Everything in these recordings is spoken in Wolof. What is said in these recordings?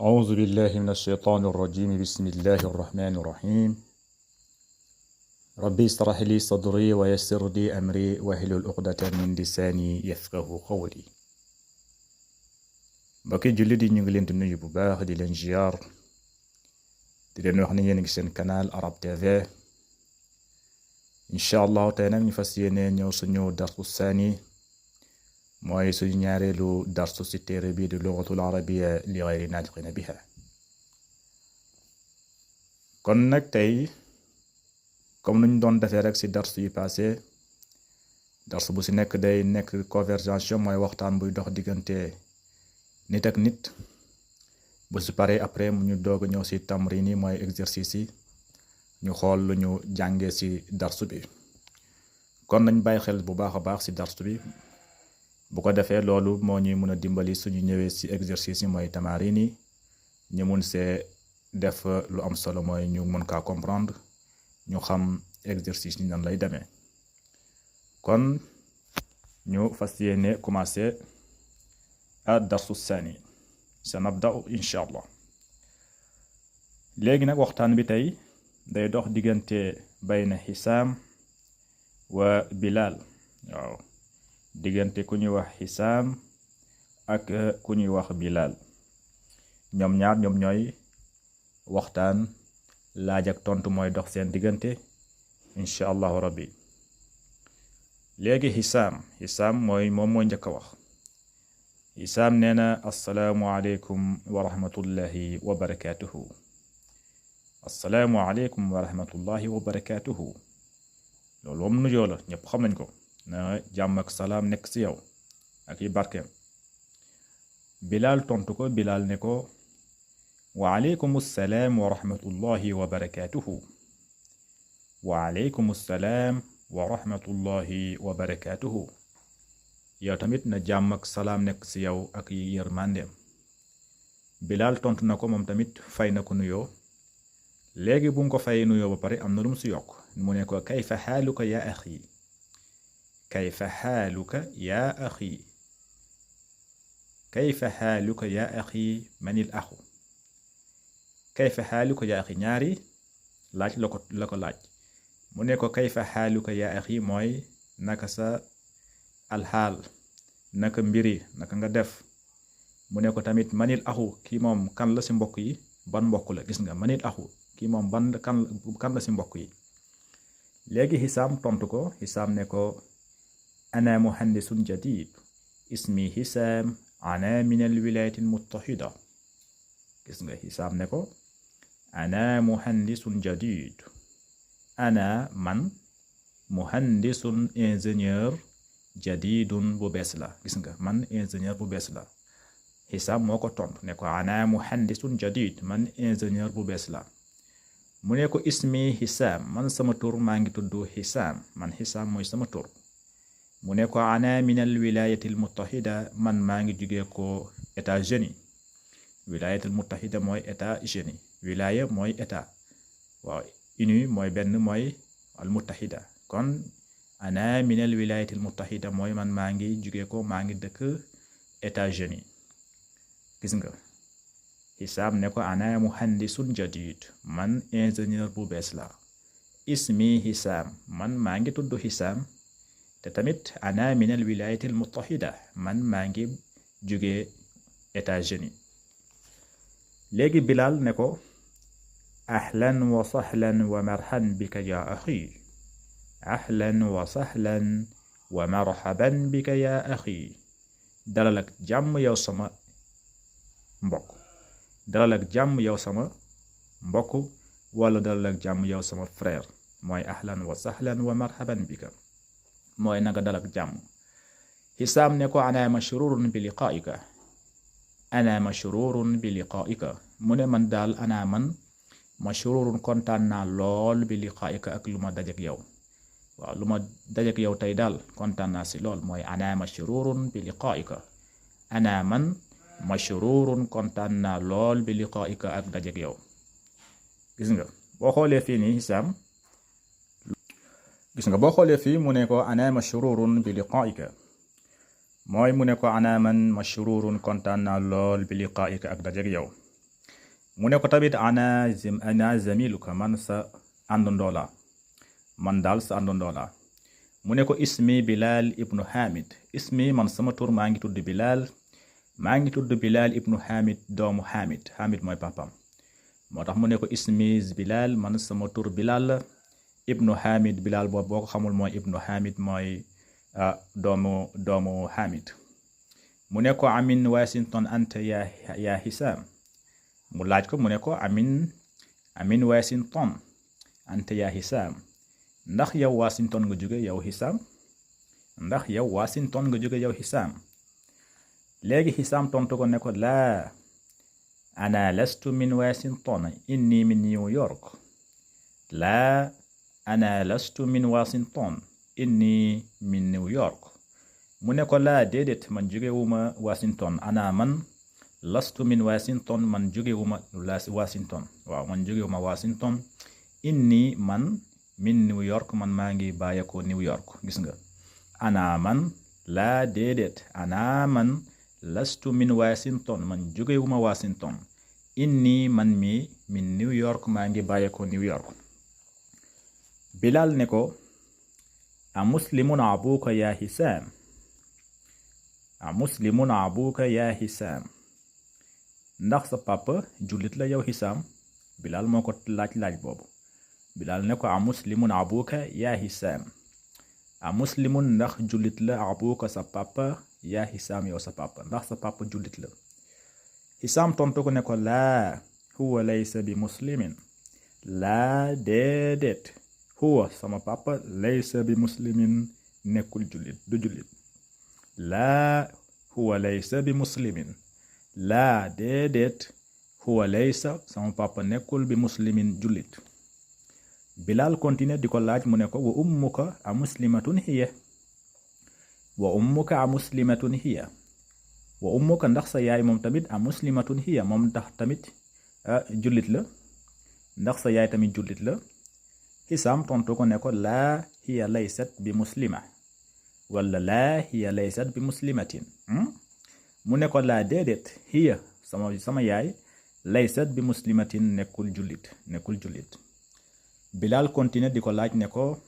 أعوذ بالله من الشيطان الرجيم بسم الله الرحمن الرحيم ربي اشرح لي صدري ويسر لي أمري واحلل عقدة من لساني يفقه قولي mbokki jullit yi ñu ngi leen di nuyu bu baax di leen ziar di leen wax ne yéen a ngi seen canal Arab TV incha allah tey nag ñu fas yéene ñëw suñu darsu saani mooy suñu ñaareelu darsu ci téere bi di lugatul arabiya li gayri naatiqina biha kon nag tey comme nuñ doon defee rek ci darsu yi passé darsu bu ci nekk day nekk conversation mooy waxtaan buy dox diggante nit ak nit bu ci paree après mu ñu doog a ñëw ci tamrin yi mooy exercice yi ñu xool lu ñu jàngee ci darsu bi kon nañ bàyyi xel bu baax a baax ci darsu bi bu ko defee loolu moo ñuy mën a dimbali suñu ñëwee ci exercice yi mooy tamarin yi ñu mun see def lu am solo mooy ñu mën kaa comprendre ñu xam exercice yi nan lay demee kon ñu fas yéene commencé ad-darsu saani sanabda'u incha allah léegi nag waxtaan bi tey day dox diggante bayna Hisaam wa Bilal waaw diggante ku ñuy wax Hisaam ak ku ñuy wax Bilal ñoom ñaar ñoom ñooy waxtaan laaj ak tontu mooy dox seen diggante incha allahu rabbi léegi Hisaam mooy moom moo njëkk a wax Hisaam nee na assalaamu aleykum wa rahmatullahi wa barakaatuhu assalaamu aleykum wa rahmatullahi wa barakaatuhu loolu moom nuyoo la ñëpp xam nañ ko na jàmm ak salaam nekk ci yow ak yi barkeem Bilal tontu ko Bilal ne ko wa aleykum salaam wa rahmatullahi wa barakaatuhu wa aleykum salaam wa rahmatullahi wa barakaatuhu yow tamit na jàmm ak salaam nekk ci yow ak yi yërmandeem Bilal tontu na ko moom tamit fay na ko nuyoo léegi bu mu ko fay nuyoo ba pare am na lu mu ci yokk mu ne ko kayfa xaaluka yaa axi kayfa xaaluka yaa axi kayfa xaaluka yaa axi manil axu kayfa xaaluka yaa axi ñaari laaj la ko laaj mu ne ko kayfa xaaluka yaa axi mooy naka sa alxaal naka mbiri naka nga def mu ne ko tamit manil axu kii moom kan la ci mbokk yi ban mbokk la gis nga manil axu kii moom kan la ci mbokk yi léegi Hisaam tontu ko Hisaam ne ko ana muhandisun jadid ismi Hisaam ana min al wilayat al muttahida gis nga Hisaam ne ko ana muhandisun jadid ana man muhandisun ingénieur jadidun bu bees la gis nga man ingénieur bu bees la Hisaam moo ko tontu ne ko ana muhandisun jadid man ingénieur bu bees la mu ne ko ismi Hisaam man sama tur maa ngi tudd Hisaam man Hisaam mooy sama tur mu ne ko ana min al wilayati al muttahida man maa ngi jugee ko États-Unis wilayati al muttahida mooy États-Unis wilaya mooy état waaw uni mooy benn mooy al muttahida kon ana min al wilayati al muttahida mooy man maa ngi jugee ko maa ngi dëkk États-Unis gis nga Hisaam ne ko ana muhandisun jadid man ingénieur bu bees la ismi Hisaam man maa ngi tudd Hisaam te tamit ana min al wilayati al muttahida man maa ngi jóge États-Unis léegi Bilal ne ko ahlan wa sahlan wa marhaban bika ya axi ahlan wa sahlan wa marhaban bika ya axi dalal ak jàmm yow sama mbokk dalal ak jàmm yow sama mbokk wala dalal ak jàmm yow sama frère mooy ahlan wa sahlan wa marhaban bika mooy nanga dal ak jàmm Hisaam ne ko ana mashrurun bi liqaa'ika ana mashrurun bi liqaa'ika mu ne man daal ana man mashrurun kontaan naa lool bi liqaa'ika ak lu ma dajek yow waaw lu ma dajek yow tey daal kontaan naa ci lool mooy ana mashrurun bi liqaa'ika ana man mashrurun kontaan naa lool bi liqaa'ika ak dajek yow gis nga boo xoolee fii nii Hisaam gis nga boo xoolee fii mu ne ko ana mashrurun bi liqaa'ika mooy mu ne ko ana man mashrurun kontaan naa lool bi liqaa'ika ak dajeg yow mu ne ko tamit ana zamiluka man sa àndandoo la man daal sa àndandoo la mu ne ko ismi Bilal ibnu Hamid ismi man sama tur maa ngi tudd Bilal ibnu Hamid doomu Hamid mooy papam moo tax mu ne ko ismi Bilal man sama tur Bilal la ibnu Hamid Bilal boobu boo ko xamul mooy ibnu Hamid mooy doomu Hamid mu ne ko amin Washington anta yaa Hisaam mu laaj ko mu ne ko amin Washington anta yaa Hisaam ndax yow Washington nga jóge yow Hisaam léegi Hisaam tontu ko ne ko laa ana lastu min Washington inni min New York laa ana lastu min Washington inni min New York mu ne ko laa déedéet man jógewuma Washington ana man lastu min Washington man jógewuma Washington waaw man jógewuma Washington inni man min New York man maa ngi bàyyeekoo New York gis nga ana man laa déedéet ana man lastu min Washington man jógewuma Washington inni man mi min New York maa ngi bàyyeekoo New York Bilal ne ko a muslimun abuka yaa Hisaam ndax sa papa jullit la yow Hisaam Bilal moo ko laaj boobu Bilal ne ko a muslimun abuka yaa Hisaam a muslimun ndax jullit la abuka sa papa yaa Hisaam yow sa papa ndax sa papa jullit la Hisaam tontu ko ne ko laa huwa laysa bi muslimin laa déedéet huwa sama papa laysa bi muslimin nekkul jullit du jullit laa huwa laysa bi muslimin laa déedéet huwa laysa sama papa nekkul bi muslimin jullit Bilal continue di ko laaj mu ne ko wa ummuka a muslimatun hiya wa ummuka ndax sa yaay moom tamit a muslimatun hiya moom ndax tamit jullit la ndax sa yaay tamit jullit la Hisaam tontu ko ne ko laa hiya laysat bi muslima wala laa hiya laysat bi muslimatin mu ne ko laa déedéet hiya sama yaay laysat bi muslimatin nekkul jullit Bilal continue di ko laaj ne ko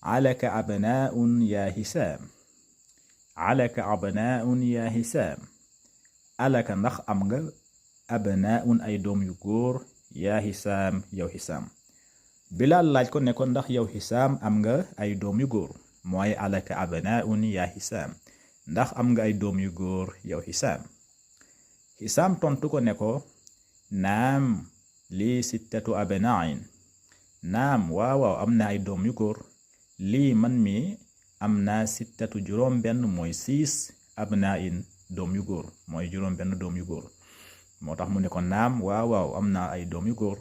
alaka abnaun yaa Hisaam alaka ndax am nga abnaun ay doom yu góor yaa Hisaam yow Hisaam Bilal laaj ko ne ko ndax yow Hisaam am nga ay doom yu góor mooy alaka abnaun yaa Hisaam ndax am nga ay doom yu góor yow Hisaam tontu ko ne ko naam lii sittatu abnain naam waaw am na ay doom yu góor lii man mi am naa sittatu juróom benn mooy 6 abnain doom yu góor mooy juróom benn doom yu góor moo tax mu ne ko naam waaw am naa ay doom yu góor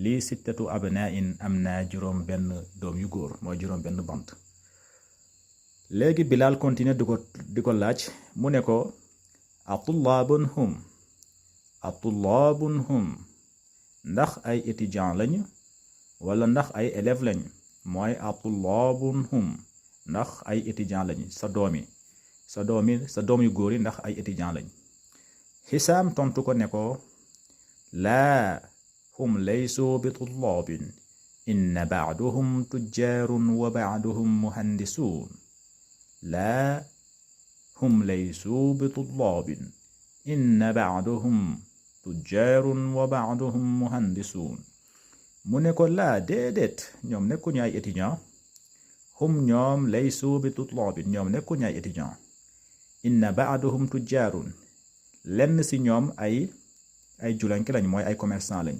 lii sittatu abnain am naa juróom benn doom yu góor mooy juróom benn bant léegi Bilal continue di ko laaj mu ne ko atullaabun hum ndax ay étudiant lañu wala ndax ay élève lañu mooy atullaabun hum ndax ay étudiant lañu sa doom yu góor yi ndax ay étudiant lañu Hisaam tontu ko ne ko laa hum laysu bi tullaabin inna ba'duhum tujjaarun wa ba'duhum muhandisuun laa hum laysu bi tullaabin inna ba'duhum tujjaarun wa ba'duhum muhandisuun mu ne ko laa déedéet ñoom nekkuñu ay étudiant ñoom laysu bi tullaabin ñoom nekkuñu ay étudiant inna ba'duhum tujjaarun lenn si ñoom ay julanke lañ mooy ay commerçant lañ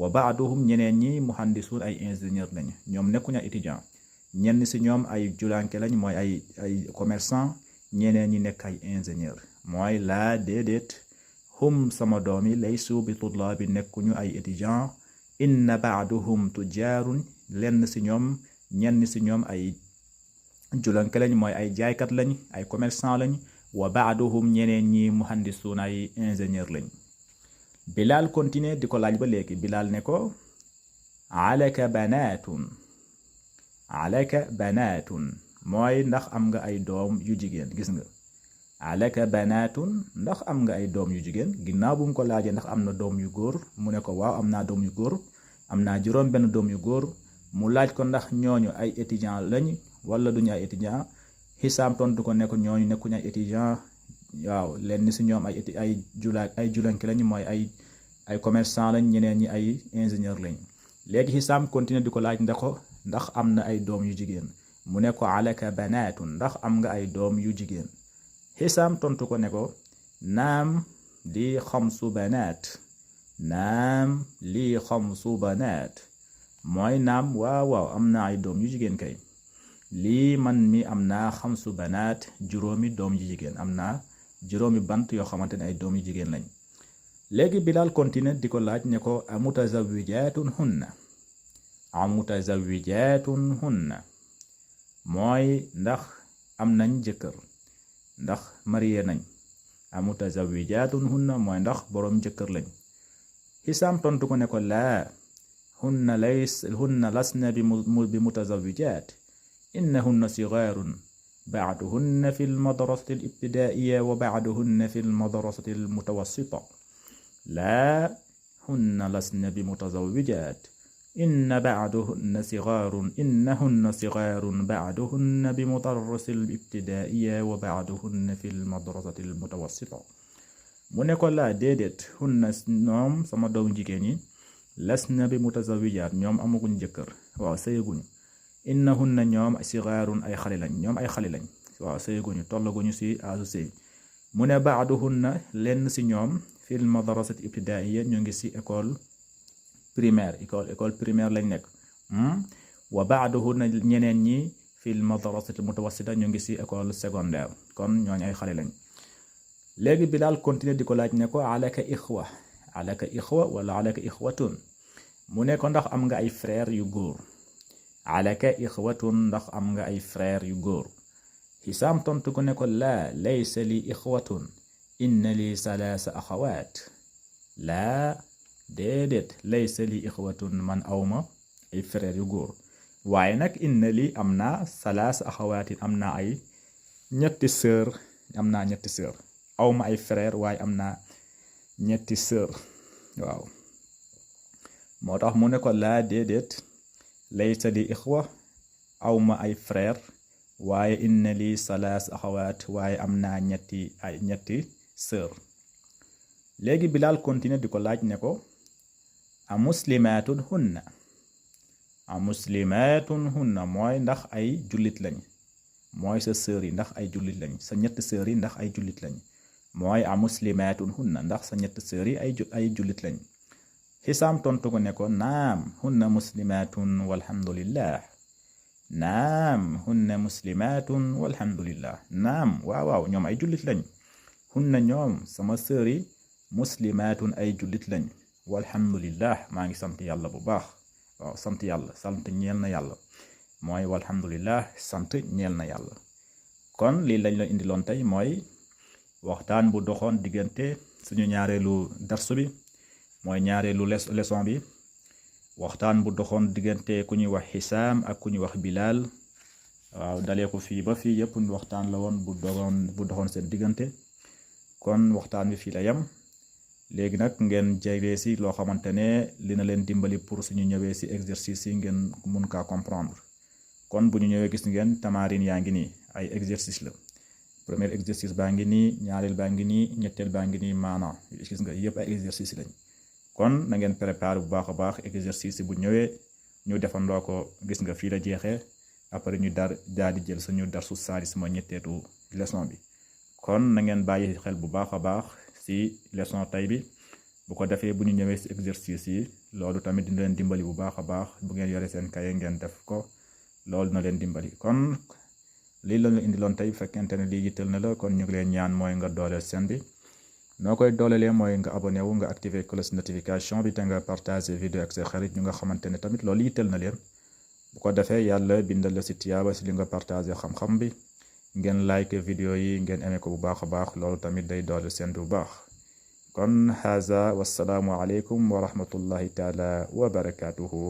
wa ba'duhum ñeneen ñi muhandisuun ay ingénieur lañ ñoom nekkuñu ay étudiant ñenn si ñoom ay julanke lañ mooy ay commerçant ñeneen ñi nekk ay ingénieur mooy laa déedéet hum sama doom yi laysu bi tullaabi nekkuñu ay étudiant inna ba'duhum tujjaarun lenn si ñoom ñenn si ñoom ay julanke lañ mooy ay jaaykat lañ ay commerçant lañ wa ba'duhum ñeneen ñi muhandisuun ay ingénieur lañ Bilal continue di ko laaj ba léegi Bilal ne ko alaka banaatun mooy ndax am nga ay doom yu jigéen gis nga alaka banaatun ndax am nga ay doom yu jigéen ginnaaw bu mu ko laajee ndax am na doom yu góor mu ne ko waaw am naa doom yu góor am naa juróom benn doom yu góor mu laaj ko ndax ñooñu ay étudiant lañ wala duñu ay étudiant Hisaam tontu ko ne ko ñooñu nekkuñu ay étudiant waaw leen ni si ñoom ay julanki lañ mooy ay commerçant lañ ñeneen ñi ay ingénieur lañ léegi Hisaam continue di ko laaj ndax am na ay doom yu jigéen mu ne ko alaka banaatun ndax am nga ay doom yu jigéen Hisaam tontu ko ne ko naam lii xamsu banaat naam lii xamsu banaat mooy naam waaw am na ay doom yu jigéen kay lii man mi am naa xamsu banaat juróomi doom yu jigéen am naa juróomi bant yoo xamante ne ay doom yu jigéen lañ léegi Bilaal continue di ko laaj ne ko amutazawijaatun hunna mooy ndax am nañ jëkkër ndax marié nañ amutazawijaatun hunna mooy ndax boroom jëkkër lañ Hisaam tontu ko ne ko laa hunna lasna bi mutazawijaat innahunna sigaarun ba'duhunna fi lmadrasati alibtidaaiya wa ba'duhunna fi lmadrasati almutawassita laa hunna lasna bi mutazawijaat innahunna sigaarun ba'duhunna bi mudarrisi alibtidaaiya wa ba'duhunna fi lmadrasati almutawassita mu ne ko laa déedéet hunna ñoom sama doom jigéen ñi lasna bi mutazawijaat ñoom amaguñ jëkkër waaw sëyaguñu innahunna ñoom sigaarun ay xale lañ waaw sëyaguñu tollaguñu si aasu sëy mu ne ba'duhunna lenn si ñoom fil madrasati ibtidaaiya ñu ngi si école primaire lañ nekk wa ba'duhunna ñeneen ñi fil madrasati mutawassita ñu ngi si école secondaire kon ñooñu ay xale lañ léegi Bilaal continue di ko laaj ne ko alaka ixwa wala alaka ixwatun mu ne ko ndax am nga ay frère yu góor alaka ixwatun ndax am nga ay frère yu góor Hisaam tontu ko ne ko laa laysa li ixwatun inna li salaasa axawaat laa déedéet laysa li ixwatun man awma ay frère yu góor waaye nag inna li am naa salaasa axawaatin am naa ay ñetti sœur awma ay frère waaye am naa ñetti sœur waaw moo tax mu ne ko laa déedéet laysa li ixwa awma ay frère waaye inna li salaas axawaat waaye am naa ñetti sœur léegi Bilaal continue di ko laaj ne ko amuslimaatun hunna mooy ndax ay jullit lañ mooy sa sœur yi ndax ay jullit lañ sa ñetti sœur yi ndax ay jullit lañ mooy amuslimaatun hunna ndax sa ñetti sœur yi ay jullit lañ Hisaam tontu ko ne ko naam hunna muslimaatun walhamdulillah naam waaw ñoom ay jullit lañ hunna ñoom sama sœur yi muslimaatun ay jullit lañ walhamdulillah maa ngi sant yàlla bu baax waaw sant ñeel na yàlla mooy walhamdulillah sant ñeel na yàlla kon lii lañ la indiloon tey mooy waxtaan bu doxoon diggante suñu ñaareelu darsu bi mooy ñaareelu leçon bi waxtaan bu doxoon diggante ku ñuy wax Hisaam ak ku ñuy wax Bilaal waaw dalee ko fii ba fii yëpp waxtaan la woon bu doxoon seen diggante kon waxtaan bi fii la yem léegi nag ngeen jege si loo xamante ne li na leen dimbali pour suñu ñëwee si exercice yi ngeen mun kaa comprendre kon bu ñu ñëwee gis ngeen tamarin yaa ngi nii ay exercice la premier exercice baa ngi nii ñaareel baa ngi nii ñetteel baa ngi nii maanaam gis nga yëpp ay exercice lañ kon na ngeen préparer bu baax a baax exercice bu ñëwee ñu defandoo ko gis nga fii la jeexee après ñu daal di jël suñu darsu saadis ma ñetteetu leçon bi kon na ngeen bàyyi xel bu baax a baax si leçon tay bi bu ko defee bu ñu ñëwee si exercice yi loolu tamit dina leen dimbali bu baax a baax bu ngeen yore seen kaye ngeen def ko loolu na leen dimbali kon lii la indiloon tey bu fekkente ne lii yitteel na la kon ñu ngi leen ñaan mooy nga dooleel seen bi noo koy doolelee mooy nga abonné wu nga activer cloche notification bi te nga partager vidéo ak sa xarit ñu nga xamante ne tamit loolu yitteel na leen bu ko defee yàlla bindal la si tiyaaba si li nga partager xam-xam bi ngeen like vidéo yi ngeen aimé ko bu baax a baax loolu tamit day dooleel seen bu baax kon haza wassalaamu aleykum wa rahmatullahi taala wa barakatuhu